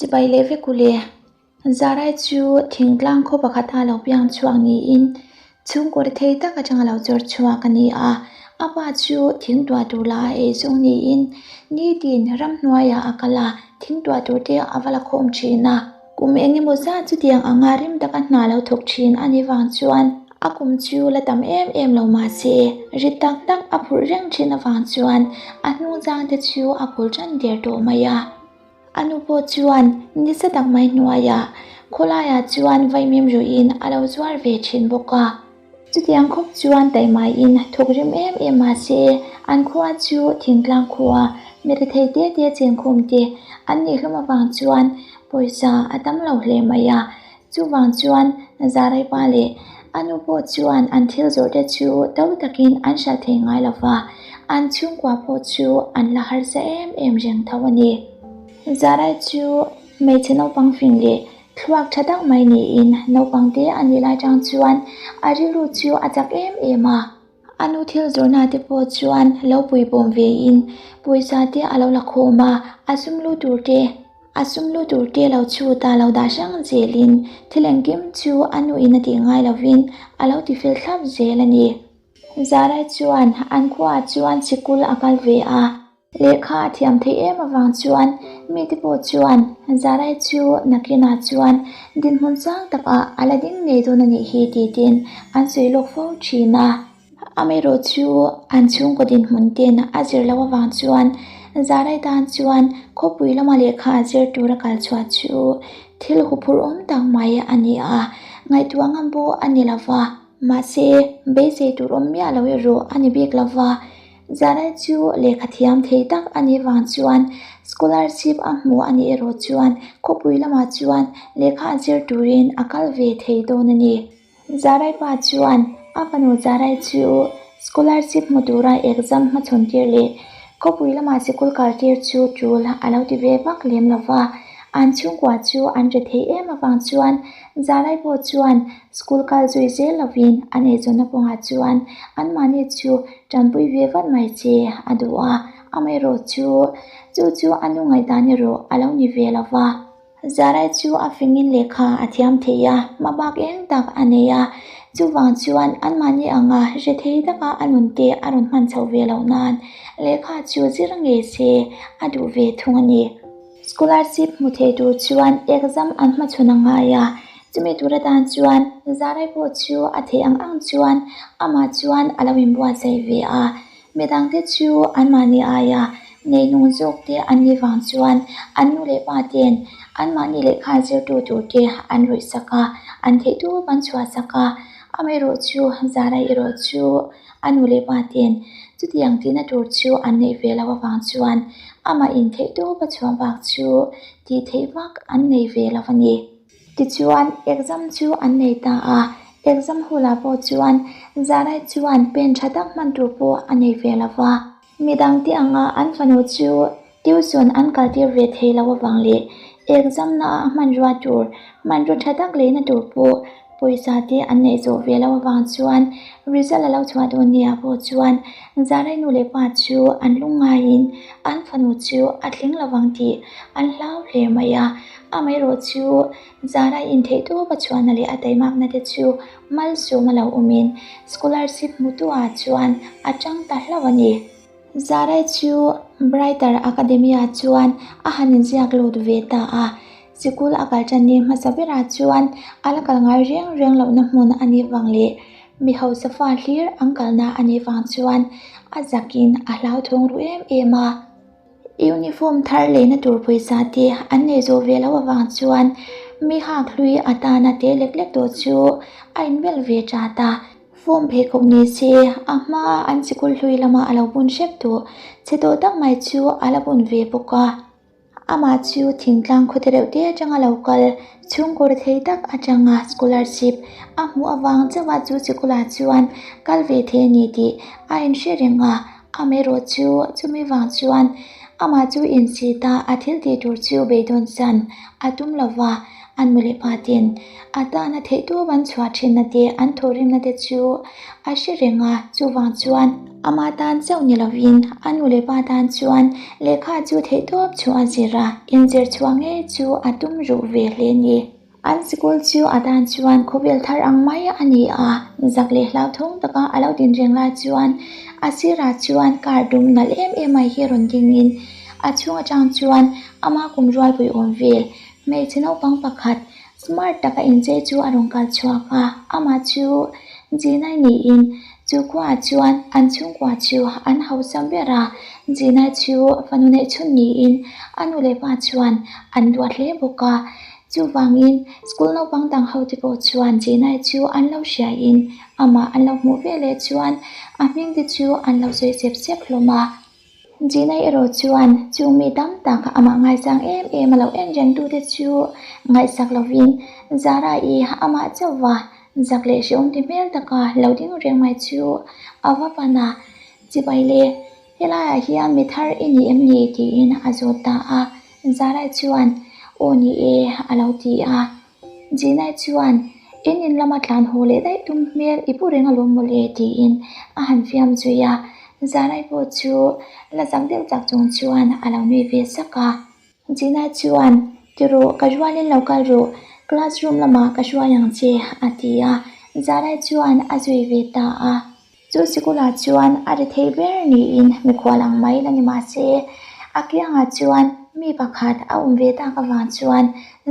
Chibai leh vek u le. Zarai chu thingtlang khaw pakhata lo piang chhuak niin chhungkaw ri thei tak atanga lo chawr chhuak a ni a. A pa chu thing tuah tur la a ei zawng niin nitin ramhnuaiah a kal a, thing tuah tur te a va la khawm thin a. Kum eng emaw zat chutiang anga rim taka hna lo thawk thin a nih vang chuan a kum chu la tam em em lo mah se rit tak tak a phurh reng thin avang chuan a hnungzang te chu a phul tan der tawh mai a. A nu pawh chuan nisa tak mai hnuaiah khawlaiah chuan vaimim ruihin a lo zuar ve thin bawk a. Chutiang khawp chuan taihmaiin thawk rim em em mah se an khua chu thingtlang khua mi rethei te te chenkhawm te an nih hlawm avang chuan pawisa a tam lo hle mai a. Chuvang chuan Zaraipa leh a nu pawh chuan an thil zawrh te chu to takin an hralh thei ngai lo va, an chhungkua pawh chu an la harsa em em reng tho a ni. Zarai chu hmeichhe naupang fing leh thluak tha tak mai niin naupang te a nih lai tang chuan a rilru chu a chak em em a. A nu thil zawrhna te pawh chuan lo puibawm ve in pawisa te a lo la khawm a, a sum lu tur te a sum lu tur te lo chhut a lo dah hrang zel in thil engkim chu a nu in a tih ngai lovin a lo ti fel thlap zel a ni. Zarai chuan an khuaah chuan sikul a kal ve a. Lehkha a thiam theih em avang chuan mite pawh chuan Zarai chu nakinah chuan dinhmun sang takah a la ding ngei dawn a nih hi titin an sawi lawk fo thin a. Amaherawh chu an chhungkaw dinhmun ten a zir loh avang chuan Zarai tan chuan khawpui lama lehkha a zir tura kal chhuah chu thil huphurh awm tak mai a ni a, ngaihtuah ngam pawh a ni lova. Mahse, beisei tur awm miah lo erawh a ni bik lova. Zarai chu lehkha thiam thei tak a nih vang chuan scholarship a hmu a nih erawh chuan khawpui lamah chuan lehkha a zir turin a kal ve thei dawn a ni. Zarai pa chuan a fanu Zarai chu scholarship hmu tura exam hmachhawn tir leh khawpui lamah sikul kal tir chu tul a lo ti ve vak lem lo va, an chhungkua chu an ri thei em avang chuan Zarai pawh chuan school kal zui zel lovin an eizawnna kawngah chuan anmahni chu tanpui ve vat mai che a duh a, amaherawh chu chu chu a nu ngaihdan erawh a lo ni ve lo va. Zarai chu a fingin lehkha a thiam thei a, hmabak eng tak a nei a, chuvang chuan anmahni anga hre thei taka a nun te a rawn hman chhoh ve loh nan lehkha chu zir ngei se a duh ve thung a ni. Scholarship hmu thei tur chuan exam an hmachhawn a ngai a, chumi tur atan chuan Zarai pawh chu a theih ang ang chuan amah chuan a lo inbuatsaih ve a, midangte chu anmahni aia neinung zawk te an nih vang chuan an nu leh pa ten anmahni lehkha zirtu tur te an rawih sak a, an theih tawp an chhuah sak a, amaherawh chu Zarai erawh chu A nu leh pa ten chutiang tihna tur chu an neih ve loh avang chuan amah intheih tawp a chhuah bak chu tih theih vak an nei ve lo a ni. Tichuan exam chu an nei ta a, exam hulah pawh chuan Zarai chuan pen tha tak hman tur pawh a nei ve lo va. Midangte anga an fanu chu tuition an kaltir ve thei lo avang leh exam na a hmanrua tur hmanraw tha tak leina tur pawh pawisa te an neih zawh ve lo avang chuan result a lo chhuah dawn nia pawh chuan Zarai nu leh pa chu an lungngaiin an fanu chu a tling lovang tih an hlau hle mai a, amaherawh chu Zarai intheihtawp a chhuahna leh a taimakna te chu Malsawm a lo awmin scholarship hmutu-ah chuan a tang ta hlauh a ni. Zarai chu Brighter Academy-ah chuan a han inziak lut ve ta a, sikul a kal tan ni hmasa berah chuan a la kal ngai reng reng lohna hmun a nih vang leh mi hausa fa hlir an kalna a nih vang chuan a zakin a hlauthawng ru em em a. Uniform thar leina tur pawisa te an nei zawh ve loh avang chuan mi hak hlui atana te lek lek tawh chu a inbelh ve ṭat a. Form pheikhawk ni se a hmaa an sikul hlui lama a lo bun hrep tawh chhe tawh tak mai chu a la bun ve bawk a. Amah chu thingtlang khawte reuh te atanga lo kal chhungkaw rethei tak atanga scholarship a hmuh avang chauha chu sikulah chuan kal ve thei a ni tih a inhre reng a. Amaherawh chu chumi vang chuan amah chu insit a, a thil tih tur chu beidawn san a tum lo va. A nu leh pa ten a tana theihtawp an chhuah thinna te, an thawhrimna te chu a hre reng a, chuvang chuan ama tan chauh ni lovin a nu leh pa tan chuan lehkha chu theihtawp chu a zir a, inzir chhuah ngei chu a tum ruh ve hle ni. An sikul chu a tan chuan khawvel thar ang mai a ni a, zak leh hlauthawng taka a lo din reng lai chuan a sirah chuan car dum nalh em em mai hi rawn dingin a chhung atang chuan ama kum rualpui awm vel hmeichhe naupang pakhat smart taka inchei chu a rawn kal chhuak a, amah chu Zinai niin chu khuaah chuan an chhungkua chu an hausa ber a, Zinai chu fanu neihchhun niin a nu leh pa chuan an duat hle bawk a. Chuvangin, school naupang dang hote pawh chuan Chinai chu an lo hriain amah an lo hmuh ve leh chuan a hming te chu an lo sawi sep sep hlawm a. Chinai erawh chuan chung mi tam tak amah ngaisang em em a lo en reng tute chu ngaihsak lovin Zara-i amah chauhva zak leh hrehawm ti hmel taka lo ding reng mai chu a va pan a, Chibai le, helaiah hian mi thar i ni em ni? tiin a zawt ta a. Zarai chuan, Aw ni e, a lo ti a. Jinai chuan, In in lama tlan haw leh daih tum hmel i pu reng alawm mawle, tiin a han fiam zui a. Zarai pawh chu la zak deuh chak chung chuan a lo nui ve sak a. Jinai chuan, Ti rawh, ka rualin lo kal rawh, classroom lamah ka hruai ang che, a ti a. Zarai chuan a zui ve ta a. Chu sikulah chuan a ri thei ber niin mikhual ang mai la ni mah se, a kiangah chuan mi pakhat a awm ve tak avang chuan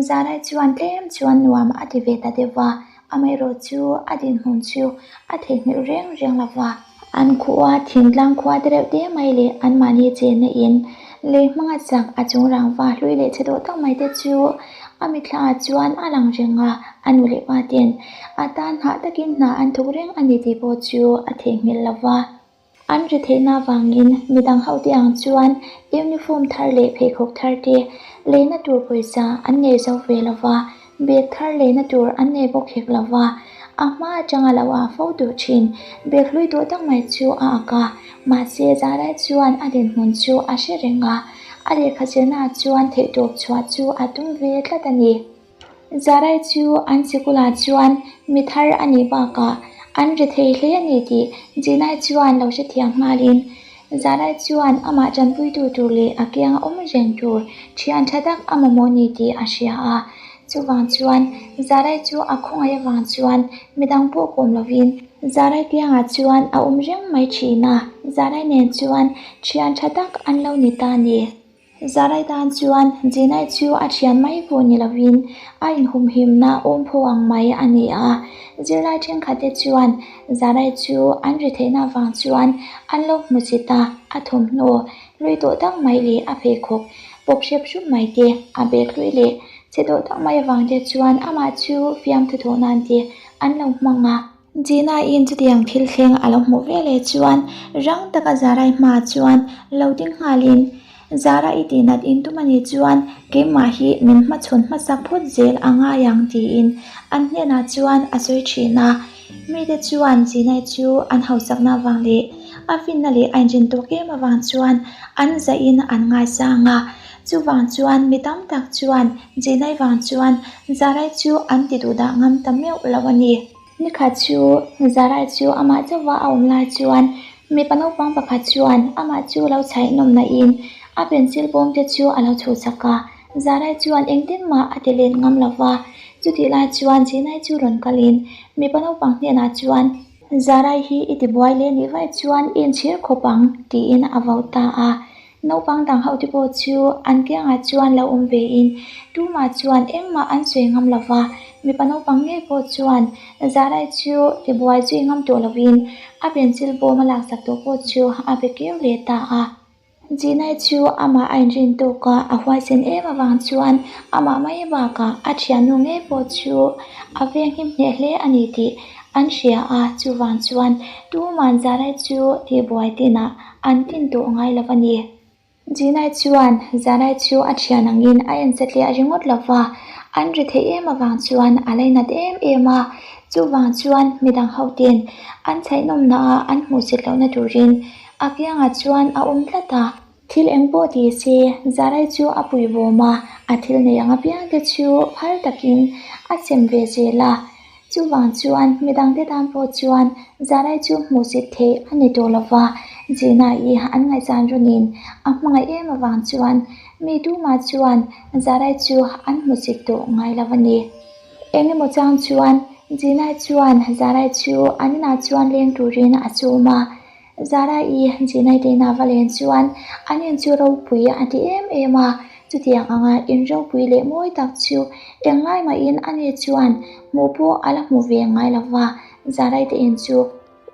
Zarai chuan tlem chuan nuam a ti ve ta deuh va, amaherawh chu a dinhmun chu a theihnghilh reng reng lo va. An khua thingtlang khua te reuh te mai leh anmahni chenna in lei hmanga chak a chung rangva hlui leh chhe tawh tak mai te chu a mithlaah chuan a lang reng a, a nu leh pa ten a tan hah takin hna an thawk reng a ni tih pawh chu a theihnghilh lo va. An ri theihna avangin midang ho te ang chuan uniform thar leh pheikhawk thar te leina tur pawisa an nei zo ve lo va, bag thar leina tur an nei bawk hek lo va, a hma atanga lo ah fo duh thin bag hlui duh tak mai chu a ak a, mahse Zarai chuan a dinhmun chu a hre reng a, a lehkha zirnaah chuan theihtawp chhuah chu a tum ve tlat a ni. Zarai chu an sikulah chuan mi thar a nih bakah an ri thei hle a ni tih Jinai chuan lo hrethiam nghalin Zarai chuan amah tanpuitu tur leh a kianga awm reng tur thian tha tak a mamawh ni tih a hria a. Chuvang chuan Zarai chu a khawngaih avang chuan midang pawh kawm lovin Zarai kiangah chuan a awm reng mai thin a, Zarai nen chuan thian tha tak an lo ni ta a ni. Zarai tan chuan Jinai chu a thian mai pawh ni lovin a inhumhimna awm pho ang mai a ni a. Zirlai thenkhatte chuan Zarai chu an ri theihna avang chuan an lo hmu chit a, a thawmhnaw hlui tawh tak mai leh a pheikhawk pawp hrep hrup mai te, a bag hlui leh chhe tawh tak mai avang te chuan amah chu fiamthu thawh nan te an lo hmang a. Gina-in chutiang thil thleng a lo hmuh ve leh chuan rang taka Zara-i hmaah chuan lo ding nghalin, Zara i tihnat in tum a nih chuan keimah hi min hmachhawn hmasak phawt zel a ngai ang tiin an hnenah chuan a sawi thin a. Mite chuan Gina-i chu an hausakna avang leh a finna leh a inrin tawk em avang chuan an zahin an ngaisang a. Chuvang chuan mi tam tak chuan Gina-i vang chuan Zara-i chu an ti duhdah ngam ta meuh lo a ni. Nikhat chu Zarai chu amah chauha a awm lai chuan mipa naupang pakhat chuan amah chu lo chhaih nawm nain a pencil bawm te chu a lo chhuh chak a. Zarai chuan engtin mah a ti let ngam lo va. Chutih lai chuan Chinai chu rawn kalin mipa naupang hnenah chuan, Zarai hi i tibuai leh nih vaih chuan i inchhir khawp ang, tiin a vo ta a. Naupang dang ho te pawh chu an kiangah chuan lo awm vein tumah chuan engmah an sawi ngam lo va, mipa naupang ngei pawh chuan Zarai chu tibuai zui ngam tawh lovin a pencil bawm a laksak tawh pawh chu a be keu leh ta a. Jinai chu amah a inrin tawk a, a huaisen em avang chuan amah mai bakah a thiannu ngei pawh chu a venghim hneh hle a ni tih an hria a, chuvang chuan tuman Zarai chu tibuai tinah An tin tawh ngai lo a ni. Jinai chuan Zarai chu a thian angin a en satliah ringawt lo va, an ri theih em avang chuan a lainat em em a. Chuvang chuan midang ho ten an chhaihnawmna ah an hmuhsit lohna turin a kiangah chuan a awm tlat a. Thil eng pawh ti se, Zarai chu a pui bawm a, a thil nei ang apiang te chu phal takin a sem ve zel a. Chuvang chuan midangte tan pawh chuan Zarai chu hmuhsit theih a ni tawh lo va, Gina-i an ngaihzan rawnin a hmangaih em avang chuan mi tumah chuan Zarai chu an hmusit tawh ngai lo a ni. Eng emaw chang chuan Gina-i chuan Zarai chu an inah chuan leng turin a chum a. Zara-i Gina-i te inah va len chuan an in chu ropui a ti em em a, chutiang anga in ropui leh mawi tak chu englai mahin ani chuan hmuh pawh a la hmu ve ngai lo va, Zara-i te in chu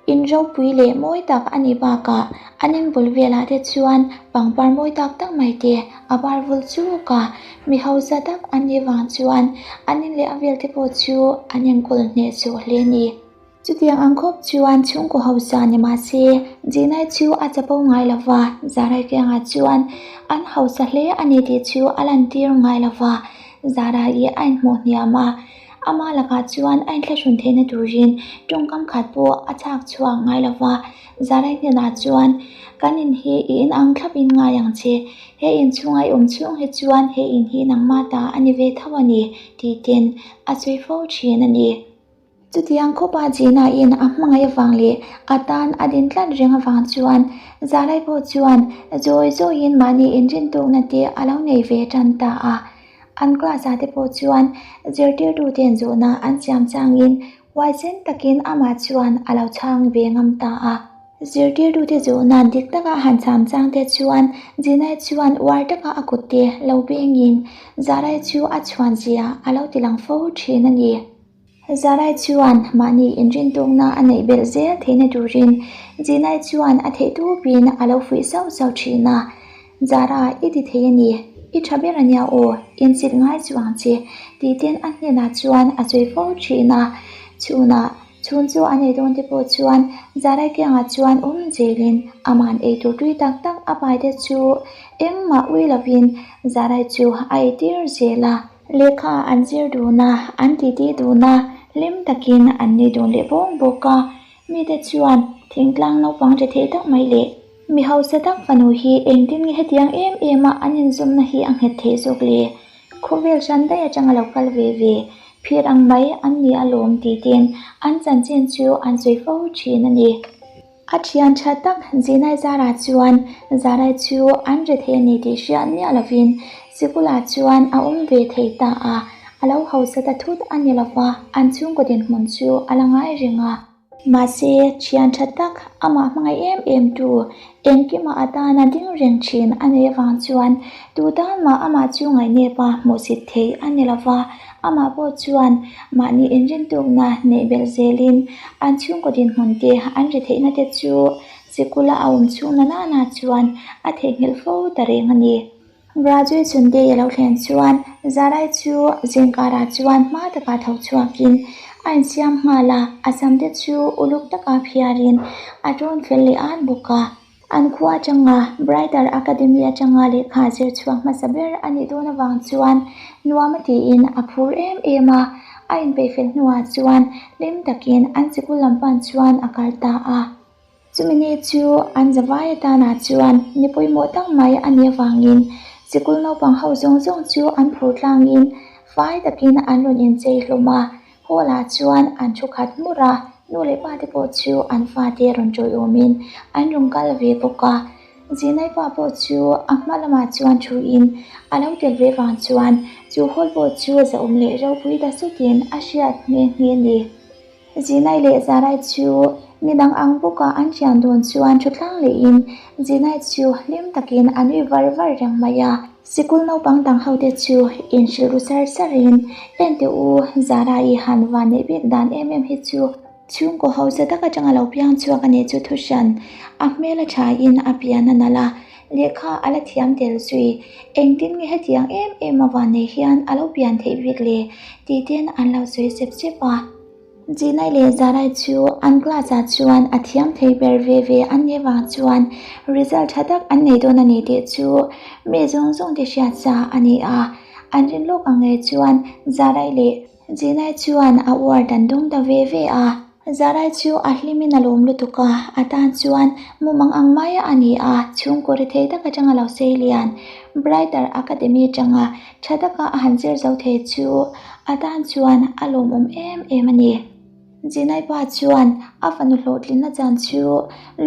in ropui leh mawi tak a nih bakah an in bul velah te chuan pangpar mawi tak tak mai te a bar vul chuk a, mi hausa tak an nih vang chuan an in leh a vel te pawh chu an enkawl hnehsawh hle a ni. Chutiang ang khawp chuan chhungkaw hausa ni mah se, Zinai chu a chapo ngai lo va, Zarai kiangah chuan an hausa hle a ni tih chu a lantir ngai lo va. Zarai a inhmuh hniam a, ama lakah chuan a inthlahrun theihna turin tawngkam khat pawh a chhak chhuak ngai lo va. Zarai hnenah chuan, Kan in hi i inang thlapin ngai ang che, he inchhunga i awm chhung hi chuan he in hi nangmah ta a ni ve tho a ni, tih ten a sawi fo thin a ni. Chutiang khawpa Gina-in a hmangaih avang leh a tan a din tlat reng avang chuan Zalai pawh chuan zawi zawiin mahni inrintawkna te a lo nei ve tan ta a. An class-ah te pawh chuan zirtirtuten zawhna an siam changin huaisen takin amah chuan a lo chhang ve ngam ta a. Zirtirtute zawhna dik taka han cham chang te chuan Gina-i chuan uar taka a kut te lo bengin Zalai chu a chhuan zia a lo tilang fo thin a ni. Zarai chuan mahni inrintukna a neih belh zel theihna turin Zinai chuan a theih tupin a lo fuih sauh sauh thin a. Zara, i ti thei a ni, i tha ber a nia aw, insit ngai chu ang che, tih ten a hnenah chuan a sawi fo thin a. Chhunah, chhun chu a nei dawn te pawh chuan Zarai kiangah chuan awm zelin aman eitur tui tak tak a pai te chu engmah ui lovin Zarai chu a eitir zel a. Lehkha an zir dun a, an titi dun a, hlim takin an nui dun leh bawk bawk a. Mite chuan thingtlang naupang ṭha thei tak mai leh mi hausa tak fanu hi engtin nge hetiang em em a an inzawmna hi a nghet theih zawk le? Khawvel hran daih atanga lo kal ve ve, phir ang mai an ni alawm tih ten an chanchin chu an sawi fo ṭhin a ni. A thian tha tak Zinai Zara chuan Zarai chu an ri thei a ni tih hriat miah lovin sikulah chuan a awm ve thei ta a, a lo hausa ta thut a ni lova, an chhungkaw dinhmun chu a la ngai reng a. Mahse, thian tha tak amah hmangaih em em tu, engkimah a tana ding reng thin a nei avang chuan tu tan mah amah chu ngaihnep a hmuhsit thei a ni lova, amah pawh chuan mahni inrintukna neih belh zelin an chhungkaw dinhmun te an ri theihna te chu sikula a awm chhung na nana chuan a theihnghilh fo ta reng a ni. Graduation day a lo thlen chuan Zarai chu zingkarah chuan hma takah tho chhuakin a insiam nghal a, a sam te chu uluk taka phiarin a tawn fel leh at bawk a. An khua atanga Brighter Academy atanga lehkha zir chhuak hmasa ber a nih dawn avang chuan nuam a tiin a phur em em a, a inpeih fel hnuah chuan hlim takin an sikul lam pan chuan a kal ta a. Chumi ni chu an zavai atanah chuan ni pawimawh tak mai a nih avangin sikul naupang ho zawng zawng chu an phur tlangin fai takin an rawn inchei hlawm a. Hall ah chuan an thu khat hmur a, nu leh pa te pawh chu an fate rawn ṭawiawmin an rawn kal ve bawk a. Zinai pa pawh chu a hma lamah chuan thuin a lo tel ve vang chuan chu hall pawh chu zahawm leh ropui ta sutin a hriat nghe nghe a ni. Zinai leh Zarai chu ni dang ang bawka an ṭhian dawn chuan thu tlang lehin Zinai chu hlim takin a nui var var reng mai a. Sikul naupang dang hote chu inhrilh ru sar sarin, Enteh u, Zara i han van neih bik dan em em hi chu chhungkaw hausa tak atanga lo piang chhuak a nih chu thu hran. A hmel a thain a pian a nalh a, lehkha a la thiam tel zui. Engtin nge hetiang em em a van nei hian a lo pian theih bik le? tih ten an lo sawi sep sep a. Zinai leh Zarai chu an class ah chuan a thiam thei ber ve ve an nih vang chuan result tha tak an nei dawn a ni tih chu mi zawng zawng te hriat sa a ni a. An rin lawk ang ngei chuan Zarai leh Zinai chuan award an dawng ta ve ve a. Zarai chu a hlimin a lawm lutuk a, a tan chuan mumang ang mai a ni a, chhungkaw ri thei tak atanga lo sei lian Brighter Academy atanga tha taka a han zir zo thei chu a tan chuan a lawmawm em em a ni. Zinai pa chuan a fanu hlawhtlinna chan chu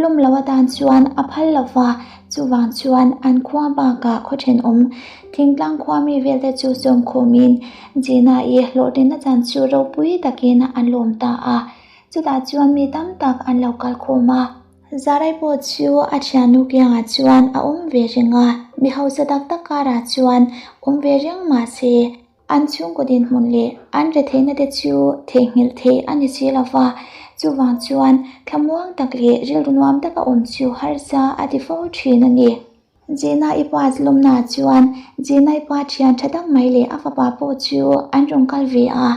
lawm lo atan chuan a phal lo va, chuvang chuan an khua bakah khaw thenawm thingtlang khua mi velte chu sawmkhawmin Gina-i hlawhtlinna chan chu ropui takin an lawm ta a, chutah chuan mi tam tak an lo kal khawm a. Zarai pawh chu a thiannu kiangah chuan a awm ve reng a, mi hausa tak tak karah chuan awm ve reng mah se, An chhungkaw dinhmun leh an retheihna te chu theihnghilh theih a ni si lo va, chuvang chuan thlamuang tak leh rilru nuam taka awm chu harsa a ti fo thin a ni. Gina i pa lawmnaah chuan Gina i pa thian tha tak mai leh a fapa pawh chu an rawn kal ve a.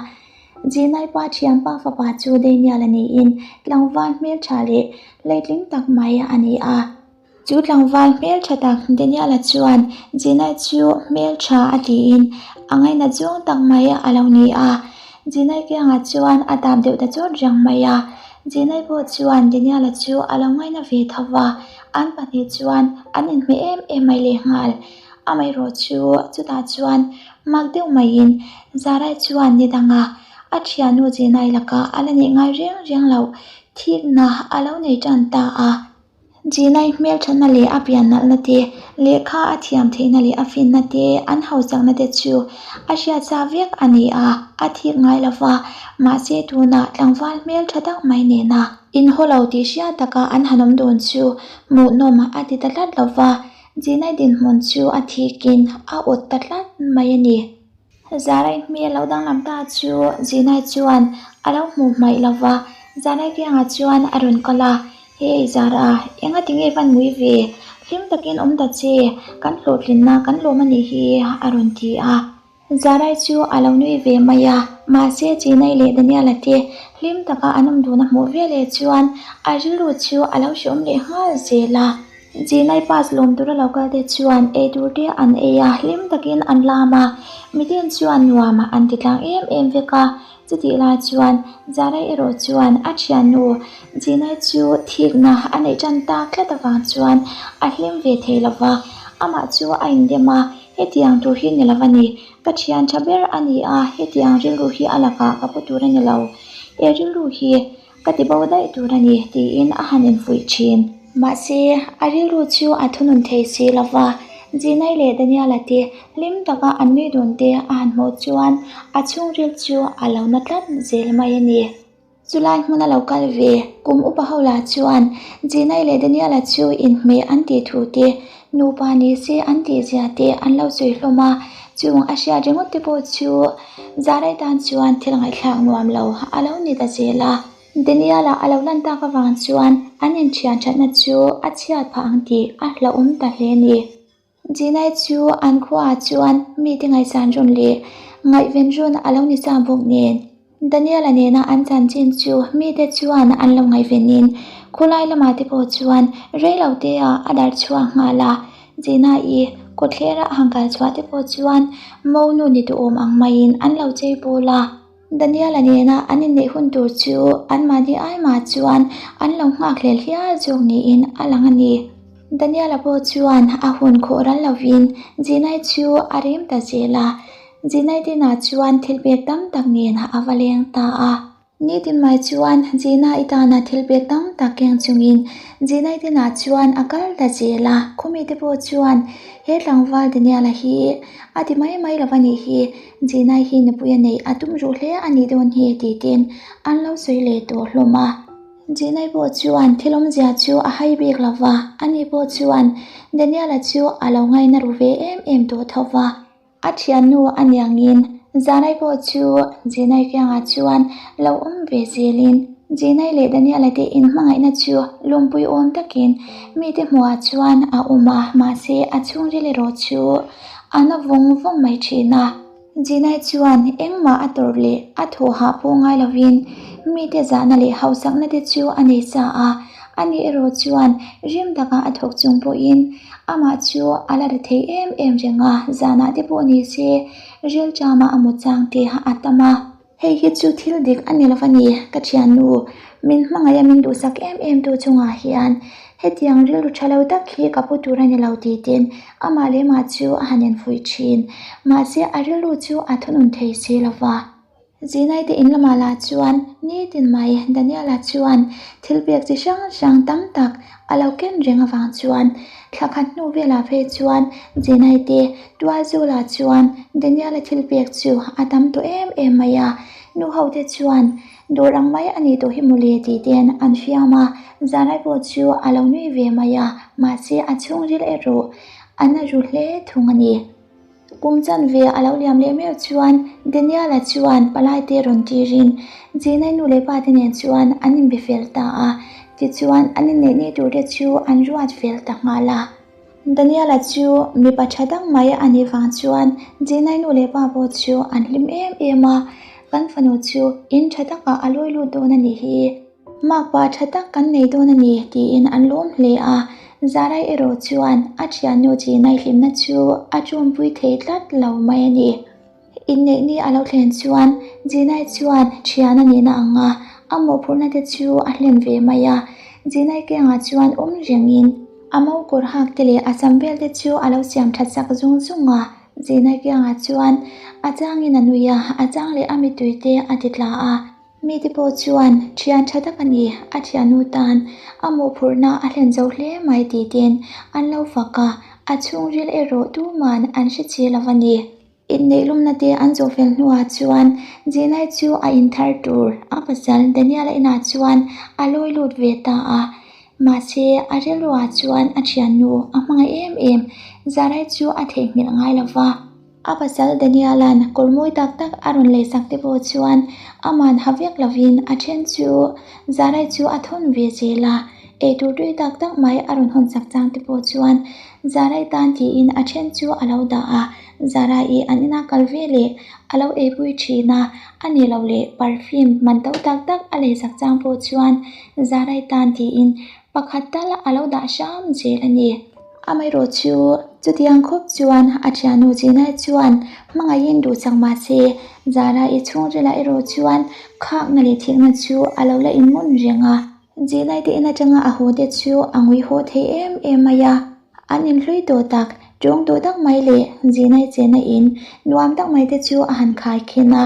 Gina i pa thianpa fapa chu Daniel a niin tlangval hmeltha leh hleitling tak mai a ni a. Chu tlangval hmeltha tak Daniel-a chuan Gina-i chu hmeltha a tiin a ngainat zawng tak mai a lo ni a. Gina-i kiangah chuan a tap deuh ta chawt reng mai a. Gina-i pawh chuan Daniel-a chu a lo ngaina ve tho va, an pahnih chuan an inhmeh em em mai lehnghal. Amaherawh chu chutah chuan mak deuh maiin Zarai chuan ni danga a thiannu Gina-i lakah a la neih ngai reng reng loh thikna a lo nei tan ta a. Gina-i hmelthatna leh a pian nalhna te, lehkha a thiam theihna leh a finna te, an hausakna te chu a hriatsa vek a ni a, a thik ngai lo va, mahse tunah tlangval hmeltha tak mai nena inhaw lo tih hriat taka an han awm dawn chu hmuhnawm a ti ta tlat lo va, Gina-i dinhmun chu a thikin a awt ta tlat mai a ni. Zarai hmel lo danglam ta chu Zinai chuan a lo hmuh hmaih lo va, Zarai kiangah chuan a rawn kal a, Hey Zara, enga tinge van mui ve? Hlim takin awm ta che, kan hlawhtlinna kan lawm a nih hi a rawn ti a. Zarai chu a lo nui ve mai a, mahse Zinai leh Daniela te hlim taka an awm dun a hmuh veleh chuan a rilru chu a lo hreawm leh nghal zel a. Zinai pass lawm tura lo kal te chuan ei tur te an ei a, hlim takin an lam a, mitin chuan nuam an ti tlang em em vek a. Chutih lai chuan Zarai erawh chuan a thiannu Zinai chu thikna a neih tan tak tlat avang chuan a hlim ve thei lo va, amah chu a indem a, hetiang tur hi ni lo a ni, ka thian tha ber a ni a, hetiang rilru hi a lakah ka pu tur a ni lo, he rilru hi Ka ti bo daih tur a ni, tiin a han infuih thin. Mahse, a rilru chu a thunun thei si lo va, Zinai leh Daniela te hlim taka an nui dun te a han hmuh chuan a chhungril chu a lo na tlat zel mai a ni. Chulai hmuna lo kal ve kum upa ho lah chuan Zinai leh Daniela chu inhmeh an tih thu te, nupa ni se an tih zia te an lo sawi hlawm a, chung a hriat ringawt te pawh chu Zarai tan chuan thil ngaihthlak nuam lo a lo ni ta zel a, Daniel-a a lo lan tak avang chuan an inthian thatna chu a chhiat phah ang tih a hlauhawm ta hle a ni. Ginai chu an khuaah chuan mite ngaihsan rawn leh ngaihven rawn a lo ni sa bawk nen, Daniel-a nena an chanchin chu mite chuan an lo ngaihvenin khawlai lamah te pawh chuan reilote-ah a darh chhuak nghal a. Gina-i kawthlera a han kal chhuah te pawh chuan monu ni duhawm ang maiin an lo chei bawl a. Daniel-a nena an inneih hun tur chu anmahni ai mah chuan an lo nghak hlel hial zawk niin a lang a ni. Daniel-a pawh chuan a hun khawh ral lovin Gina-i chu a rem ta zel a. Gina-i dinah chuan thil pek tam tak nen a va leng ta a. Nitin mai chuan Gina-i tana thil pek tam tak keng chungin Gina-i dinah chuan a kal ta zel a. Khawmi te pawh chuan he tlangval Daniel-a hi a ti mai mai lo a nih hi, Gina-i hi nupui a neih a tum ruh hle a nih dawn hi tih ten an lo sawi leh tawh hlawm a. Gina-i pawh chuan thil awmzia chu a hai bik lo va, ani pawh chuan Daniel-a chu a lo ngaina ru ve em em tawh tho va. A thiannu a niangin Zanai pawh chu Zinai kiangah chuan lo awm ve zelin Zinai leh Daniela te inhmangaihna chu lawmpui awm takin mite hmuhah chuan a awm a, mahse a chhungril erawh chu a na vawng vawng mai thin a. Zinai chuan engmah a tawrh leh a thawh hah pawh ngai lovin mite zahna leh hausakna te chu a nei sa a, ani erawh chuan rim taka a thawk chung pawhin Amah chu a la ri thei em em reng a, zanah te pawh ni se rilṭama a mut chang te a tam a. Hei hi chu thil dik a ni lo a ni, ka thiannu. Min hmangaih a min duhsak em em tu chungah hian hetiang rilru tha lo tak hi ka pu tur a ni lo tih ten amah leh mah chu a han infuih thin. Mahse a rilru chu a thunun thei si lo va. Zinai te in lamah lah chuan nitin mai Daniela chuan thil pek chi hrang hrang tam tak a lo ken reng avang chuan thla khat hnu velah phei chuan Zinai te tualzawlah chuan Daniela thil pek chu a tam tawh em em mai a. Nu ho te chuan Dawr ang mai a nih tawh hi mawle tih ten an fiam a, Zarai pawh chu a lo nui ve mai a, mahse a chhungril erawh a na ru hle thung a ni. Kum chanve a lo liam leh meuh chuan Daniel-a chuan palai te rawn tirin Gina-i nu leh pa te nen chuan an inbe fel ta a, tichuan an inneih ni tur te chu an ruat fel ta nghal a. Daniel-a chu mipa tha dang mai a nih vang chuan Gina-i nu leh pa pawh chu an hlim em em a, Kan fanu chu in tha takah a lawi lut dawn a nih hi. Makpa tha tak kan nei dawn a ni tiin an lawm hle a, Zarai erawh chuan a thiannu Chinai hlimna chu a ṭawmpui thei tlat lo mai a ni. Inneih ni a lo thlen chuan Jinai chuan thian a nihna ang a, a mawhphurhna te chu a hlen ve mai a, Jinai kiangah chuan awm rengin a mokawr hak te leh a sam vel te chu a lo siam that sak zung zung a, Jinai kiangah chuan a changin a nui a, a chang leh a mittui te a ti tla a. Mite pawh chuan thian tha tak a ni, a thiannu tan a mawhphurhna a hlen zo hle mai tih ten an lo fak a, a chhungril erawh tuman an hre chi lo a ni. Inneih lumna te an zawh fel hnuah chuan Jinai chu a inthar tur a pasal Daniel-a inah chuan a lawi lut ve ta a, mahse a rilruah chuan a thiannu a hmangaih em em Zarai chu a theihnghilh ngai lo va. A pasal Daniel-a'n kawr mawi tak tak a rawn leisak te pawh chuan aman ha vek lovin a then chu Zarai chu a thawn ve zel a, eitur tui tak tak mai a rawn hawn sak chang te pawh chuan Zarai tan tiin a then chu a lo dah a, Zarai an ina kal ve leh a lo eipui thin a, a ni lo leh perfume man to tak tak a leisak chang pawh chuan Zarai tan tiin pakhat tal a lo dah hram zel a ni. Amaherawh chu chutiang khawp chuan a thiannu Jinai chuan hmangaihin duhsak mah se, Zara-i chhungrilah erawh chuan khakna leh thikna chu a lo la inmun reng a. Jinai te in atanga a haw te chu a ngui haw thei em em mai a, an inhlui tawh tak, tawng tawh tak mai leh Jinai chenna in nuam tak mai te chu a han khai khin a.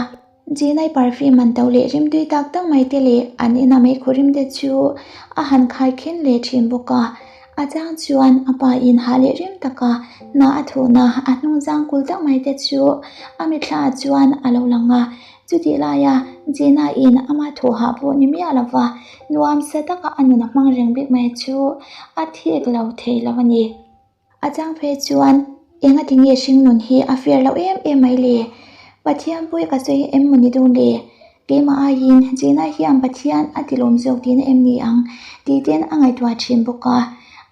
Jinai perfume an to leh rimtui tak tak mai te leh an ina meikhu rim te chu a han khai khin leh thin bawk a. A chang chuan a pa in hah leh rim taka hna a thawhna a hnung zang kul tak mai te chu a mitthla ah chuan a lo lang a. Chutih laia Gina in ama thawhah pawh ni miah lova nuam sa taka a nun a hmang reng bik mai chu a thik lo thei lo a ni. A chang phei chuan enga ti nge hringnun hi a fair loh em em mai le? Pathian pawh i ka sawi em maw ni dawn le? Keimah aiin Gina hian Pathian a ti lawm zawk tihna em ni ang tih ten a ngaihtuah thin bawk a.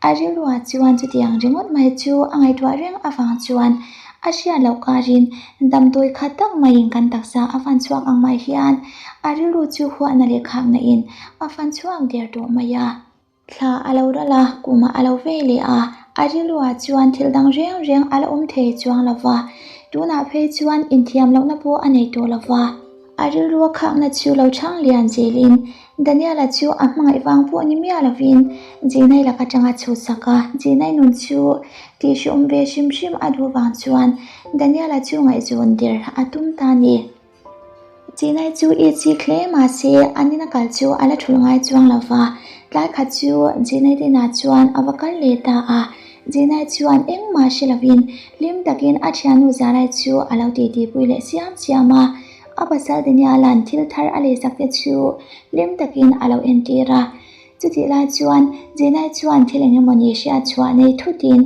A rilruah chuan chutiang ringawt mai chu a ngaihtuah reng avang chuan a hriat loh karin damdawi khat tak maiin kan taksa a fan chhuak ang mai hian a rilru chu huahna leh khakna in a fan chhuak der tawh mai a. Thla a lo ral a, kumah a lo vei leh a, a rilruah chuan thil dang reng reng a la awm thei chuang lo va, tunah phei chuan inthiam lohna pawh a nei tawh lo va. A rilrua khakna chu lo chhang lian zelin Daniel-a chu a hmangaih vang pawh ni miah lovin Jinai lak atanga chhuhsak a, Jinai nun chu tihhriawm ve hrim hrim a duh vang chuan Daniel-a chu ngaihzawn der a tum ta a ni. Chinai chu i chik hle mahse an ina kal chu a la thulh ngai chuang lo va, tlai khat chu Chinai te inah chuan a va kal leh ta a, Chinai chuan engmah hre lovin hlim takin a thiannu Zarai chu a lo titipui leh siam siam a, a pasal Daniel-a'n thil thar a leisak te chu hlim takin a lo entir a. Chutih lai chuan Zinai chuan thil eng emawni hriat chhuah nei thutin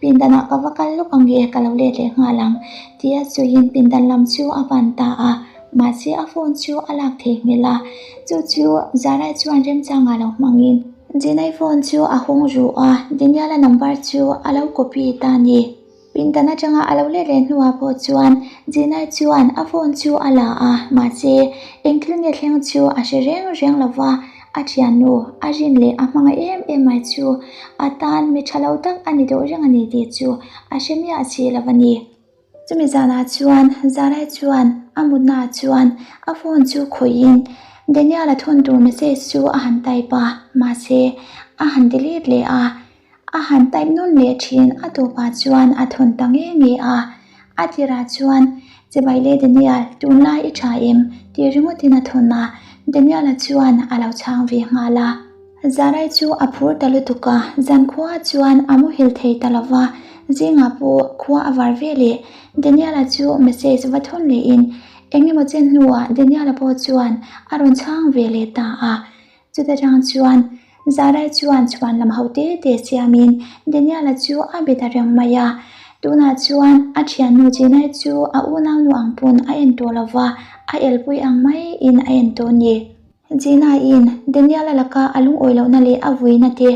pindanah ka va kal lawk ang nge ka lo let leh nghal ang tia sawiin pindan lam chu a pan ta a, mahse a phone chu a lak thei hmel a, chu chu Zarai chuan remchangah lo hmangin Zinai phone chu a hawng ruh a, Daniel-a number chu a lo copy ta a ni. Pindan atanga a lo let leh hnuah pawh chuan Jinai chuan a phone chu a la a, mahse eng thil nge thleng chu a hre reng reng lo va, a thiannu a rin leh a hmangaih em em mai chu a tan mi tha lo tak a ni deuh reng a ni tih chu a hre miah si lo a ni. Chumi zanah chuan Zarai chuan a mutnaah chuan a phone chu khawihin Daniel-a thawn tur message chu a han type a, mahse a han delete leh a, a han type nawn leh thin a tawpah chuan a thawn ta nge nge a. A tirah chuan Chibai le Daniel, tunlai i tha em? tih ringawtin a thawn a, Daniel-a chuan a lo chhang ve nghal a. Zarai chu a phur ta lutuk a, zankhua chuan a muhil thei ta lo va, zingah pawh khua a var ve leh. Daniel-a chu message va thawn lehin eng emaw chen hnuah Daniel-a pawh chuan a rawn chhang ve leh ta a. Chuta tang chuan Zarai chuan chhuan lam ho te te siamin Daniel-a chu a be ta reng mai a. Tunah chuan a thiannu Chinai chu a unaunu ang pawn a en tawh lo va, a elpui ang maiin a en tawh a ni. Gina-in Daniel-a laka a lungawi lohna leh a vuina te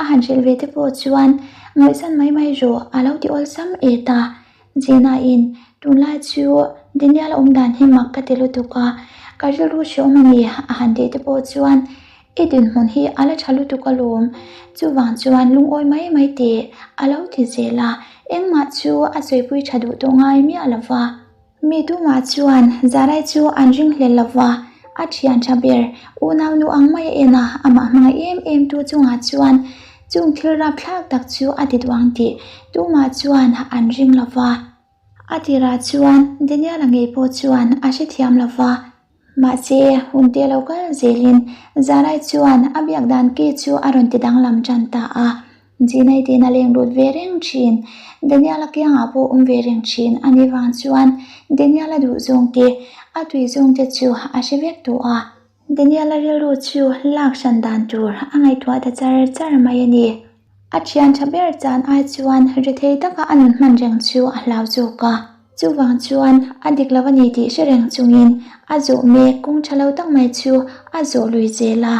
a han hrilh ve te pawh chuan ngawihsan mai mai rawh a lo ti awlsam et a. Gina-in, Tunlai chu Daniel-a awm dan hi mak ka ti lutuk a, ka rilru hreawm a ni a han tih te pawh chuan i dinhmun hi a la tha lutuk alawm, chuvang chuan lungawi mai mai teh a lo ti zel a, engmah chu a sawipui tha duh tawh ngai miah lo va. Mi tumah chuan Zarai chu an ringhlel lo va, a thian tha ber unau nu ang mai a en a, amah hmangaih em em tu chungah chuan chung thil rapthlak tak chu a ti duh ang tih tumah chuan an ring lo va. A tirah chuan Daniel-a ngei pawh chuan a hrethiam lo va, mahse hun te lo kal zelin Zarai chuan a biak dan ki chu a rawn ti danglam tan ta a. Zinai tiin a leng lut ve reng thin. Daniel-a kiangah pawh awm ve reng thin a nih vang chuan Daniel-a duh zawng te, a tui zawng te chu a hre vek tawh a. Daniel-a rilru chu lak hran dan tur a ngaihtuah ta char char mai a ni. A thian tha ber chan ai chuan rethei taka a nun hman reng chu a hlau zawk a. Chuvang chuan a dik lo a ni tih hre reng chungin a zawh mek kawng tha lo tak mai chu a zawh lui zel a.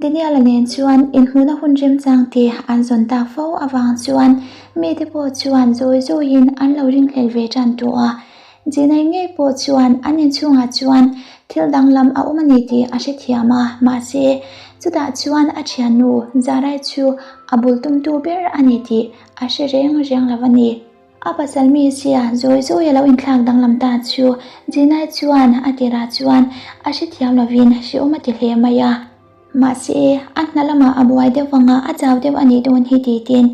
Daniel-a nen chuan inhmuhna hun remchang te an zawn tak fo avang chuan mite pawh chuan zawi zawiin an lo ringhlel ve tan tawh a. Jinai ngei pawh chuan an inchhungah chuan thil danglam a awm a ni tih a hrethiam a, mahse chutah chuan a thiannu Zarai chu a bul tumtu ber a ni tih a hre reng reng lo a ni. A pasal mi sia zawi zawi a lo inthlak danglam ta chu Jinai chuan a tirah chuan a hrethiam lovin hreawm a ti hle mai a. Mahse, a hna lamah a buai deuh vanga a chau deuh a nih dawn hi titin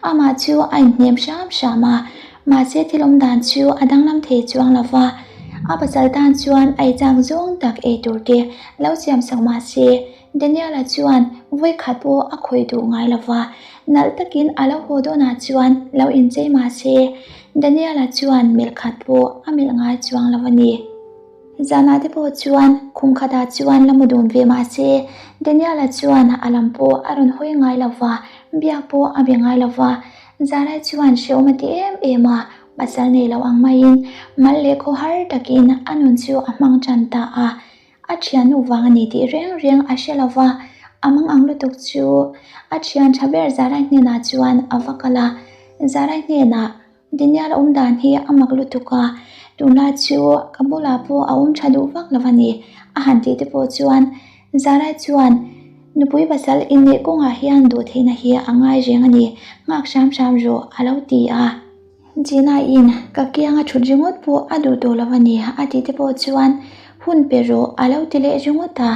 amah chu a inhnem hram hram a. Mahse, thil awm dan chu a danglam thei chuang lo va, a pasal tan chuan a eichak zawng tak ei tur te lo siam sak mahse, Daniel-a chuan vawikhat pawh a khawih duh ngai lo va, nalh takin a lo haw dawnah chuan lo inchei mah se, Daniel-a chuan melh khat pawh a melh ngai chuang lo a ni. Zanah te pawh chuan khum khatah chuan la mu dun ve mah se, Daniel-a chuan a lam pawh a rawn hawi ngai lo va, biak pawh a be ngai lo va. Zanai chuan hrehawm a ti em em a, pasal nei lo ang maiin mal leh khawhar takin a nun chu a hmang tan ta a. A thiannu vang a ni tih reng reng a hre lo va, a mang ang lutuk chu a thian tha ber Zarai hnenah chuan a va kal a. Zarai hnenah, Daniel awm dan hi a mak lutuk a, tunlai chu ka bulah pawh a awm tha duh vak lo a ni, a han tih te pawh chuan Zarai chuan, Nupui pasal inneih kawngah hian duh theihna hi a ngai reng a ni, nghak hram hram rawh, a lo ti a. Gina-in ka kianga thut ringawt pawh a duh tawh lo a ni a tih te pawh chuan hun pe rawh a lo ti leh ringawt a.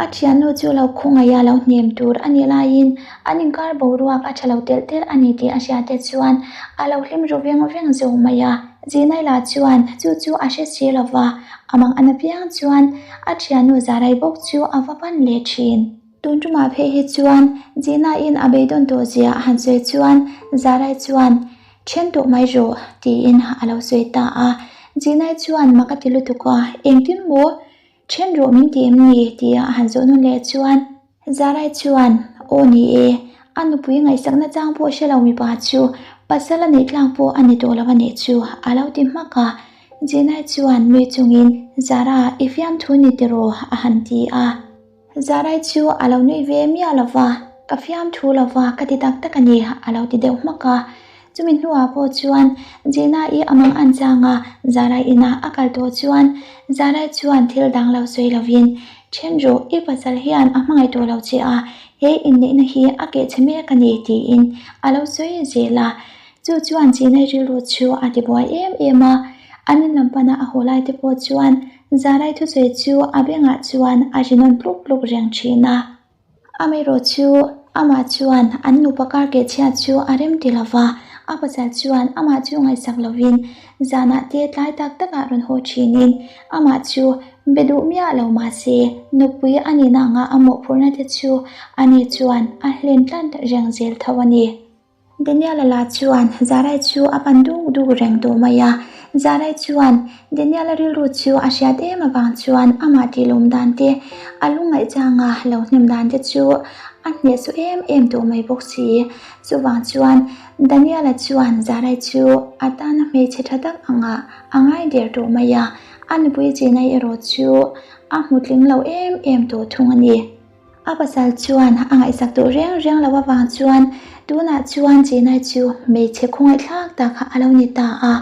A thiannu chu lo khawngaih a lo hnem tur a nih laiin an inkar boruak a tha lo telh telh a ni tih a hriat te chuan a lo hlim ru veng veng zawk mai a. Gina-i lah chuan chu chu a hre si lo va, a mang an apiang chuan a thiannu Zarai bawk chu a va pan leh thin. Tun tumah phei hi chuan Gina-in a beidawn tawh zia a han sawi chuan Zarai chuan Then tawh mai rawh, tiin a lo sawi ta a. Jinai chuan mak a ti lutuk a, Engtin maw? Then rawh min ti em ni? tia a han zawh nawn leh chuan Zarai chuan, Aw ni e, a nupui ngaihsakna chang pawh hre lo mipa chu pasal a neih tlak pawh a ni tawh lo a nih chu, a lo ti hmak a. Jinai chuan nui chungin, Zara, i fiamthu ni tiraw? a han ti a. Zarai chu a lo nui ve miah lo va, ka fiam thu lo va, ka ti tak tak a ni, a lo ti deuh hmak a. Chumi hnuah pawh chuan Gina-i a mang an chang a, Zarai inah a kal tawh chuan Zarai chuan thil dang lo sawi lovin, Then rawh, i pasal hian a hmangaih tawh lo che a, he inneihna hi a kehchhe mek a ni, tiin a lo sawi zel a. Chu chuan Gina-i rilru chu a ti buai em em a. An in lam pana a haw lai te pawh chuan Zarai thusawi chu a bengah chuan a ri nawn tluk tluk reng thin a. Amaherawhchu amah chuan an nupa kar keh chhiat chu a rem ti lo va, a pasal chuan amah chu ngaihsak lovin zanah te tlai tak takah rawn haw thinin amah chu be duh miah lo mahse nupui a nihna anga a mawhphurhna te chu ani chuan a hlen tlat reng zel tho a ni. Daniel-a lah chuan Zarai chu a pan duk duk reng tawh mai a, Zarai chuan Daniel-a rilru chu a hriat em avang chuan amah tih lawm dan te, a lungngaih changa lo hnem dan te chu a hnehsawh em em tawh mai bawk si. Chuvang chuan Daniel-a chuan Zarai chu a tana hmeichhe tha tak angah a ngai der tawh mai a, a nupui chenai erawh chu a hmu tling lo em em tawh thung a ni. A pasal chuan a ngaihsak duh reng reng lo avang chuan tunah chuan Chinai chu hmeichhe khawngaihthlak tak a lo ni ta a,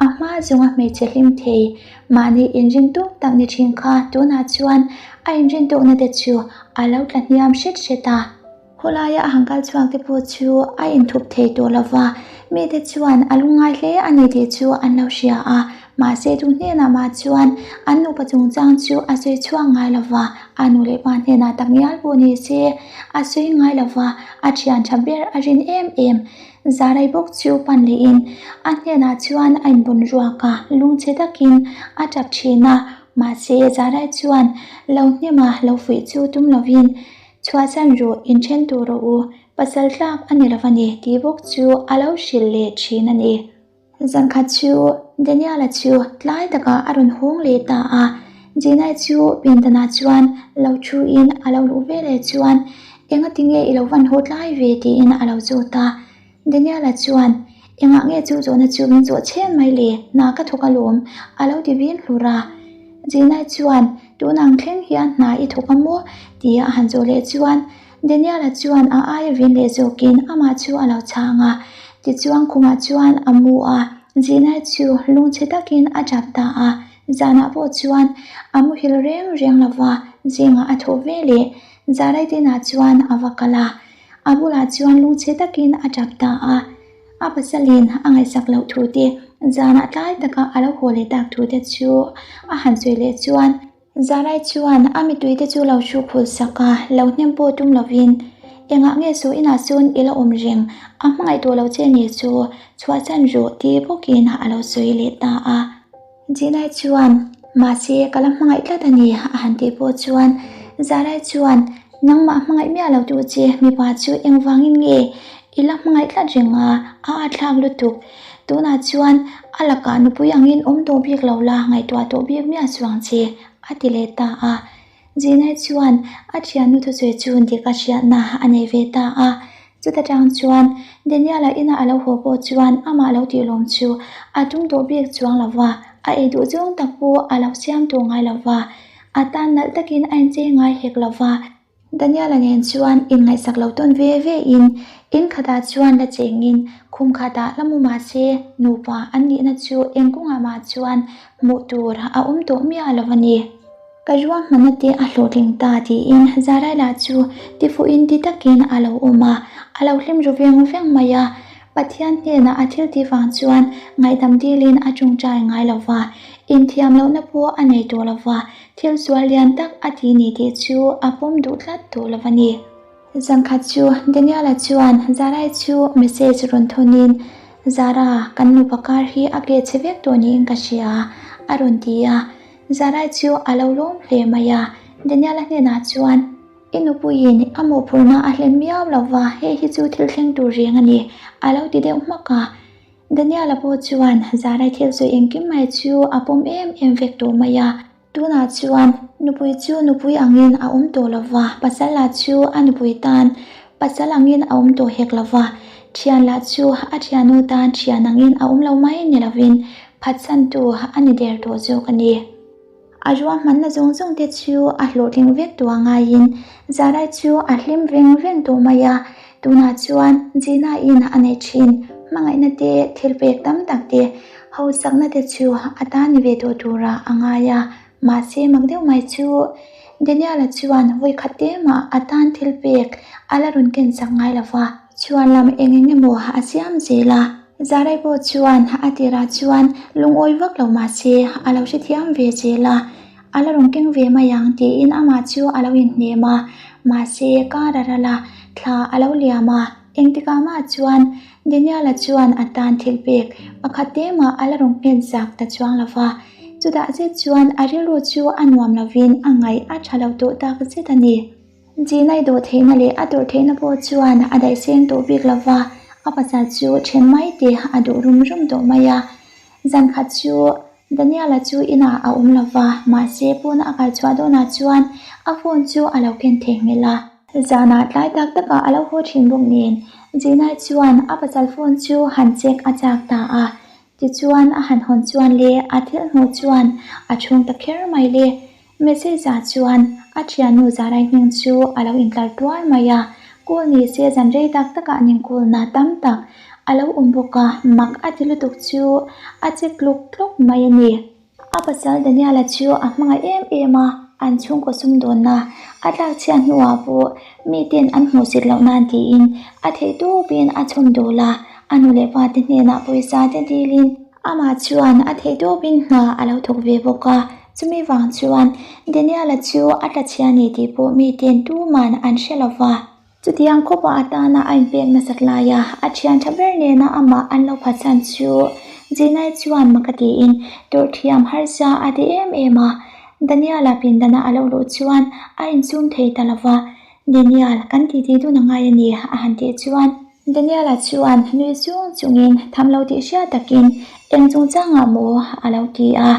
a hma zawnga hmeichhe hlim thei mahni inrin tawk tak ni thin kha tunah chuan a inrin tawkna te chu a lo tla hniam hret hret a. Khawlaia a han kal chhuak te pawh chu a inthup thei tawh lo va, mite chuan a lungngai hle a ni tih chu an lo hria a, Mahse tu hnenah mah chuan an nupa chungchang chu a sawi chhuak ngai lo va, a nu leh pa hnenah tak ngial pawh ni se a sawi ngai lo va, a thian tha ber a rin em em. Zarai bawk chu pan lehin a hnenah chuan a inbun ruak a, lungchhe takin a tap thin a, mahse Zarai chuan lo hnema lo fuih chu tum lovin, Chhuahsan ru, inthen tur rawh u, pasal tlak a ni lo va ni tih bawk chu a lo hrilh leh thin a ni. Zankhat chu Daniel-a chu tlai takah a rawn hawng leh ta a, Gina-i chu pindanah chuan lo thuin a lo luh ve leh chuan, Enga tinge i lo van haw tlai ve? tiin a lo zawt a. Daniel-a chuan, Engah nge chu zawhna chu min zawh chhen mai le? Hna ka thawk alawm, a lo ti vin hlur a. Gina-i chuan, Tunang thleng hian hna i thawk a maw? tia a han zawh leh chuan, Daniel-a chuan a aia vin leh zawkin amah chu a lo chhang a, tichuan khumah chuan a mu a, Zinai chu lungchhe takin a tap ta a, zanah pawh chuan a muhil reng reng lo va, zingah a thawh ve leh Zaraidina chuan a va kal a, a bulah chuan lungchhe takin a tap ta a, a pasalin a ngaihsak loh thu te, zanah tlai taka a lo haw leh tak thu te chu a han sawi leh chuan, Zarai chuan a mitui te chu lo hruk hul sak a, lo hnem pawh tum lovin, Engah nge saw inah sawn i la awm reng, a hmangaih tawh lo che ni chu, chhuahsan rawh ti bawkin a lo sawi leh ta a. Jinai chuan, Mahse, ka la hmangaih tlat a ni, a han tih pawh chuan Zarai chuan, Nangmah hmangaih miah lo tu che, mipa chu engvangin nge i la hmangaih tlat reng a, a atthlak lutuk. Tunah chuan a lakah nupui angin awm tawh bik lo la, ngaihtuah tawh bik miah chuang che, a ti leh ta a. Zinai chuan a thiannu thusawi chu dik a hriatna a nei ve ta a. Chuta tang chuan Daniel-a ina a lo haw pawh chuan amah lo tih lawm chu a tum tawh bik chuang lo va, a ei duh zawng tak pawh a lo siam tawh ngai lo va, a tan nalh takin a inchei ngai hek lo va. Daniel-a nen chuan inngaihsak lo tawn ve ve in, in khatah chuan la chengin khum khatah la mu mah se nupa an nihna chu eng kawngah mah chuan hmuh tur a awm tawh miah lo a ni. Ka ruahmanna te a hlawhtling ta tiin Zaraila chu tifuhin ti takin a lo awm a, a lo hlim ru veng veng mai a. Pathian hnenah a thil tih vang chuan ngaihdam dilin a tawngtai ngai lo va, inthiam lohna pawh a nei tawh lo va, Thil sual lian tak a ti ni tih chu a pawm duh tlat tawh lo a ni. Zankhat chu Daniel-a chuan Zarai chu message rawn thawnin, Zara, kan nupa kar hi a ke chhe vek tawh niin ka hria, a rawn ti a. Zarai chu a lo lawm hle mai a. Daniel-a hnenah chuan, I nupuiin a mawhphurhna a hlen miau lo va, hei hi chu thil thleng tur reng a ni, a lo ti deuh hmak a. Daniel-a pawh chuan Zarai thil sawi engkim mai chu a pawm em em vek tawh mai a. Tunah chuan nupui chu nupui angin a awm tawh lo va, pasal lah chu a nupui tan pasal angin a awm tawh hek lo va, thian lah chu a thiannu tan thian angin a awm lo mai ni lovin phatsantu a ni der tawh zawk a ni. A ruahmanna zawng zawng te chu a hlawhtling vek tawh a ngaiin Zarai chu a hlim veng veng tawh mai a, tunah chuan Gina-in a neih thin hmangaihna te, thil pek tam tak te, hausakna te chu a ta ni ve tawh turah a ngai a, mahse mak deuh mai chu Daniel-a chuan vawi khat te mah a tan thil pek a la rawn ken chak ngai lo va, chhuan lam eng eng emaw a siam zel a. Zarai pawh chuan a tirah chuan lungawi vak lo mah se a lo hrethiam ve zel a, a la rawn keng ve mai ang tiin amah chu a lo inhnem a, mahse kar a ral a, thla a lo liam a, engtikah mah chuan Daniel-a chuan a tan thil pek pakhat te mah a la rawn nghet zak ta chuang lo va, chutah zet chuan a rilru chu a nuam lovin a ngaih a tha lo tawh tak zet a ni. Zinai dawh theihna leh a tawrh theihna pawh chuan a daih seng tawh bik lo va, a pasal chu then mai te a duh rum rum tawh mai a. Zan khat chu Daniel-a chu inah a awm lo va, mahse pawna a kal chhuah dawnah chuan a phone chu a lo ken theihnghilh a. Zanah tlai tak takah a lo haw thin bawk nen, Zinai chuan a pasal phone chu han check a chak ta a. Tichuan a han hawn chuan le a thil hmuh chuan a chhung ta kher mai le. Message ah chuan a thiannu Zarai hming chu a lo intlar tuar mai a, call ni se zan rei tak takah an inkulna tam tak a lo awm bawk a, mak a ti lutuk chu a che tluk tluk mai a ni. A pasal Daniel-a chu a hmangaih em em a, an chhungkaw sumdawnna a tlak chhiat hnuah pawh miten an hmuhsit loh nan tiin a theihtawpin a chhawm dawl a, a nu leh pa te hnenah pawisa te dilin Amah chuan a theih tawpin hna a lo thawk ve bawk a, chumi vang chuan Daniel-a chu a tla chhia ni tih pawh miten tuman an hre lo va. Chutiang khawpa atana a inpek nasat laia a thian tha ber nena amah an lo phatsan chu Zinai chuan mak a tiin tawrh thiam harsa a ti em em a. Daniel-a pindana a lo luh chuan a insum thei ta lo va, Daniel, kan titi dun a ngai a ni a han tih chuan. Daniela chuan nui chung chungin tham lo tih hriat takin eng chungchangah maw a lo ti a.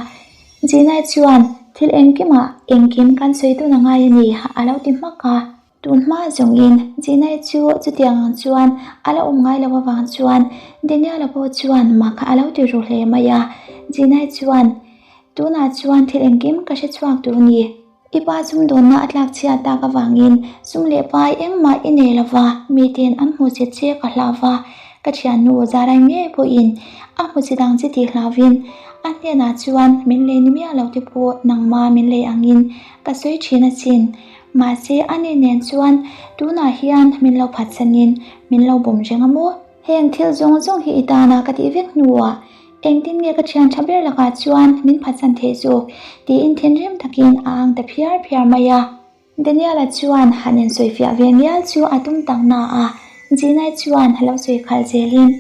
Gina chuan thil engkimah engkim kan sawi dun a ngai a ni a lo ti hmak a. Tun hma zawngin Gina chu chutiang ang chuan a la awm ngai lo avang chuan Daniela pawh chuan mak a lo ti ru hle mai a. Gina chuan tunah chuan thil engkim ka hre chhuak tur a ni. I pa sumdawnna a tlak chhiat tak avangin sum leh pai engmah i nei lo va, miten an hmu che che ka hlau va, ka thiannu Zarai ngei pawhin a hmu che dang che tih hlauvin a hnenah chuan min lei ni miah lo te pawh nangma min lei angin ka sawi thin asin. Mahse ani nen chuan tunah hian min lo phatsanin min lo bawm reng a maw? Heng thil zawng zawng hi i tana ka tih vek hnuah Engtin nge ka thian tha ber lakah chuan min phatsan theih zawk? tiin thinrim takin a ang ta phiar phiar mai a. Daniel-a chuan han insawifiah ve ngial chu a tum tak na a, Gina-i chuan a lo sawi khalh zelin,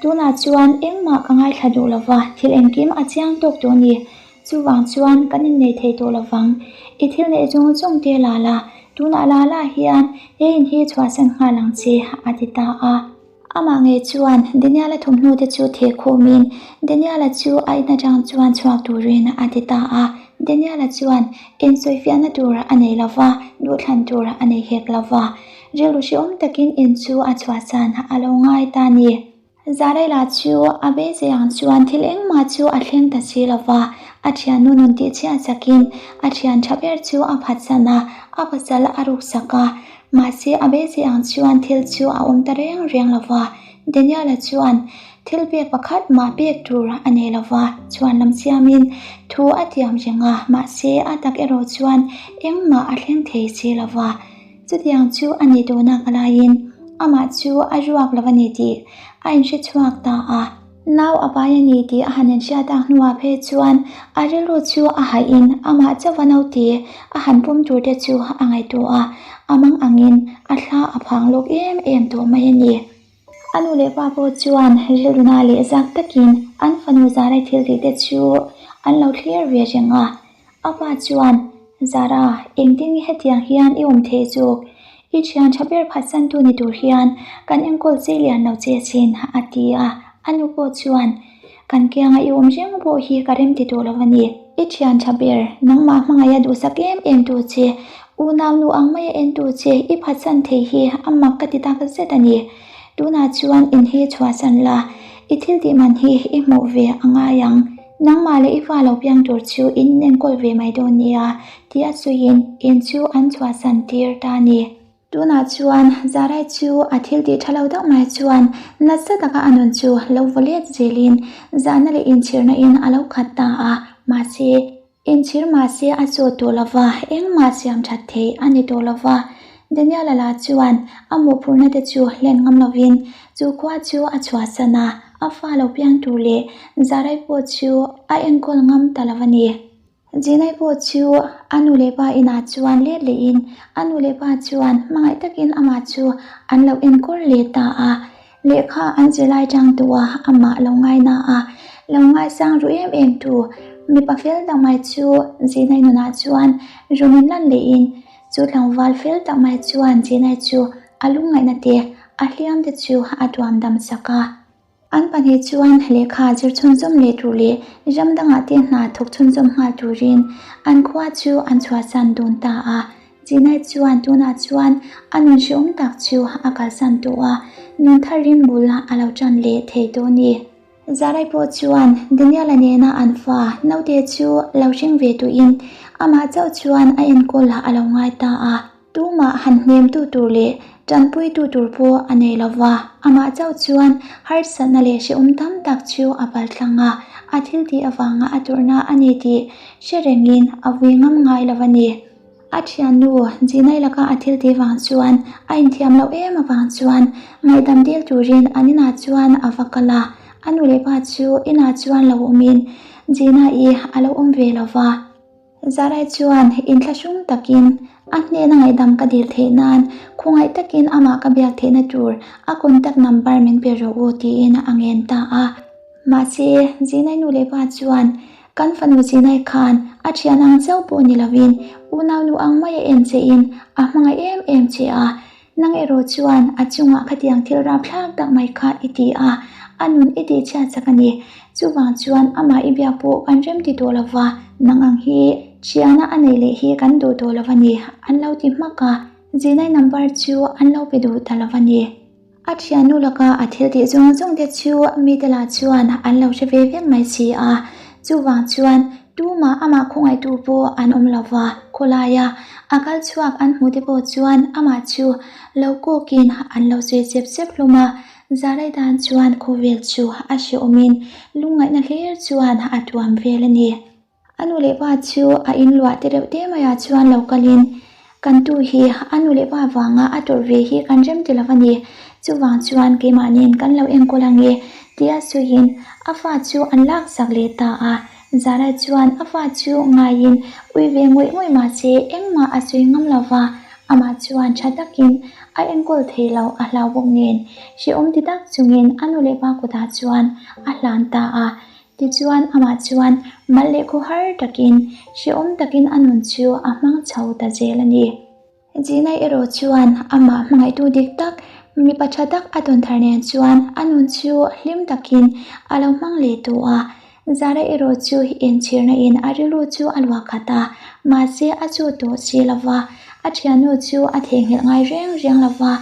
Tunah chuan engmah ka ngaithla duh lo va, thil engkim a chiang tawk tawh a ni. Chuvang chuan kan innei thei tawh lo vang. I thil neih zawng zawng te la la, tunah la la hian he in hi chhuahsan nghal ang che, a ti ta a. Amah ngei chuan Daniel-a thawmhnaw te chu theh khawmin Daniel-a chu a in atang chuan chhuak turin a ti ta a. Daniel-a chuan insawifiahna tur a nei lo va, duhthlan tur a nei hek lo va. Rilru hrehawm takin in chu a chhuahsan a lo ngai ta a ni. Zarela chu a beisei ang chuan thil engmah chu a thleng ta si lo va, a thiannu nun tihchhiat sakin a thian tha ber chu a phatsan a, a pasal a ruksak a. Mahse, a beisei ang chuan thil chu a awm ta reng reng lo va. Daniel-a chuan thil pek pakhat mah pek tur a nei lo va, chhuan lam siamin thu a tiam reng a, mahse a tak erawh chuan engmah a thleng thei si lo va. Chutiang chu a nih tawhnak alaiin amah chu a ruak lo a ni tih a inhre chhuak ta a. Nau a pai a ni tih a han inhriat tak hnuah phei chuan a rilru chu a haihin amah chauha naute a han pum tur te chu a ngaihtuah a, a mang angin a thla a phang lawk em em tawh mai a ni. A nu leh pa pawh chuan rilru na leh zak takin an fanu Zarai thil tih te chu an lo thlir ve reng a. A pa chuan, Zara, engtin nge hetiang hian i awm theih zawk? I thian tha ber phatsantu ni tur hian kan enkawl che lian lo che asin, a ti a. A nu pawh chuan, Kan kianga i awm reng pawh hi ka rem ti tawh lo a ni. I thian tha ber, nangmah hmangaih a duhsak em em tu che, unau nu ang maia en tu che i phatsan thei hi a mak ka ti tak zet a ni. Tunah chuan in hi chhuahsan la, i thil tih man hi i hmuh ve a ngai ang. Nangmah leh i fa lo piang tur chu in enkawl ve mai dawn nia, tia sawiin in chu an chhuahsan tir ta a ni. Tunah chuan Zarai chu a thil tih tha lo deuh mai chuan nasa taka a nun chu lo vaw let zelin zahna leh inchhirna in a lo khat ta a, mahse inchhir mahse a chaw tawh lo va, engmah siam that theih a ni tawh lo va. Daniel-a lah chuan a mawhphurhna te chu hlen ngam lovin chu khua chu a chhuahsan a. A fa lo piang tur leh Zarai pawh chu a enkawl ngam ta lo a ni. Zinai pawh chu a nu leh pa inah chuan let lehin a nu leh pa chuan hmangaih takin amah chu an lo enkawl leh ta a. Lehkha an zirlai tang duh a, amah lo ngaina a, lo ngaisang ru em em tu mipa fel tak mai chu Zinai nunah chuan rawn inlan lehin chu tlangval fel tak mai chuan Zinai chu a lungngaihna te a hliam te chu a tuam dam sak a. An pahnih chuan lehkha zir chhunzawm leh tur leh ram dangah te hna thawk chhunzawm nghal turin an khua chu an chhuahsan dawn ta a. Chinai chuan tunah chuan a nun hrehawm tak chu a kalsan tawh a, nun thar rin bul a lo tan leh thei tawh a ni. Zarai pawh chuan Daniel-a nena an fa naute chu lo hreng ve tuhin amah chauh chuan a enkawl a lo ngai ta a. Tumah han hnemtu tur leh tanpuitu tur pawh a nei lo va, amah chauh chuan harsatna leh hrehawm tam tak chu a paltlang a, a thil tih avanga a tawrhna a ni tih hre rengin a vui ngam ngai lo a ni. A thiannu Jinai laka a thil tih vang chuan a inthiam loh em avang chuan ngaihdam dil turin an inah chuan a va kal a, a nu leh pa chu inah chuan lo awmin Jina-i a lo awm ve lo va. Zarai chuan inthlahrung takin a hnena ngaihdam ka dil theih nan khawngaih takin amah ka biak theihna tur a contact number min pe rawh u tiin a ngen ta a. Mahse, Zinai nu leh pa chuan kan fanu Zinai khan a thian ang chauh pawh ni lovin unaunu ang mai a en chein a hmangaih em em che a, Nang erawh chuan a chungah khatiang thil rapthlak tak mai kha i ti a, a nun i tihchhiat chak a ni. Chuvang chuan amah i biak pawh kan rem ti tawh lo va, nang ang hi thiana a nei leh hi kan duh tawh lo a ni, an lo ti hmak a. Zinai number chu an lo pe duh ta lo a ni. A thiannu laka a thil tih zawng zawng te chu mite lah chuan an lo hre ve vek mai si a. Chuvang chuan Tumah amah khawngaihtu pawh an awm lo va, khawlaia a kal chhuak an hmuh te pawh chuan amah chu lo kawkin an lo sawi sep sep hlawm a. Zalai dan chuan khawvel chu a hrehawmin lungngaihna hlir chuan a tuam vel a ni. A nu leh pa chu a inluah te reuh te maiah chuan lo kalin Kan tu hi a nu leh pa vanga a tawrh ve hi kan rem ti lo a ni. Chuvang chuan keimahniin kan lo enkawl ange tia sawiin a fa chu an lak sak leh ta a. Zara chuan a fa chu ngaiin ui ve ngawih ngawih mahse engmah a sawi ngam lo va, amah chuan tha takin a enkawl thei lo a hlau bawk nen hrehawm ti tak chungin a nu leh pa kutah chuan a hlan ta a. Tichuan amah chuan mal leh khaw har takin, hrehawm takin a nun chu a hmang chho ta zel a ni. Zinai erawh chuan amah hmangaihtu dik tak, mipa tha tak a tawn thar nen chuan a nun chu hlim takin a lo hmang leh tawh a. Zara erawh chu inchhirna in a rilru chu a luah khat a, mahse a chu tawh si lo va, a thiannu chu a theihnghilh ngai reng reng lo va,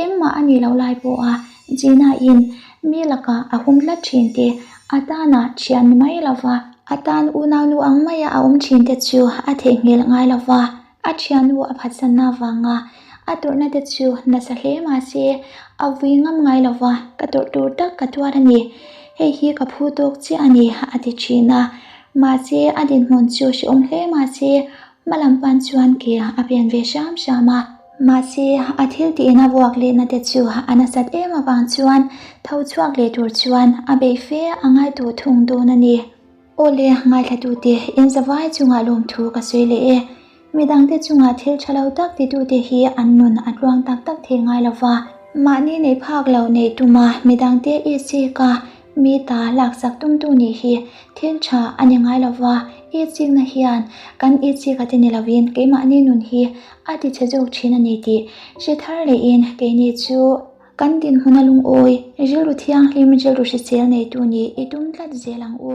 engmah a nih loh lai pawha Gina-in Mi lakah a hum tlat thin te, a tanah thian ni mai lova, a tan unaunu ang maia a awm thin te chu a theihnghilh ngai lova, a thiannu a phatsanna avanga a tawrhna te chu nasa hle mahse a vui ngam ngai lova, ka tawrh tur tak ka tuar a ni, hei hi ka phu tawk chiah a ni a ti thin a, mahse a dinhmun chu hrehawm hle mahse hma lam pan chuan ke a pen ve hram hram a. Mahse, a thil tiin a vuak lehna te chu a nasat em avang chuan tho chhuak leh tur chuan a beih fe a ngai tawh thung dawn a ni. Awle, ngaithlatute inzavai chungah lawmthu ka sawi leh e. Midangte chungah thil tha lo tak titute hi an nun a tluang tak tak thei ngai lo va. Mahni neih phak lo neih tuma midangte i chik a, Mi ta laksak tumtu nih hi thil tha a ni ngai lo va, i chikna hian kan i chik a ti ni lovin keimahni nun hi a ti chhe zawk thin a ni tih hre thar lehin keini chu kan dinhmuna lungawi, rilru thianghlim, rilru hrisel neitu nih i tum tlat zel ang u.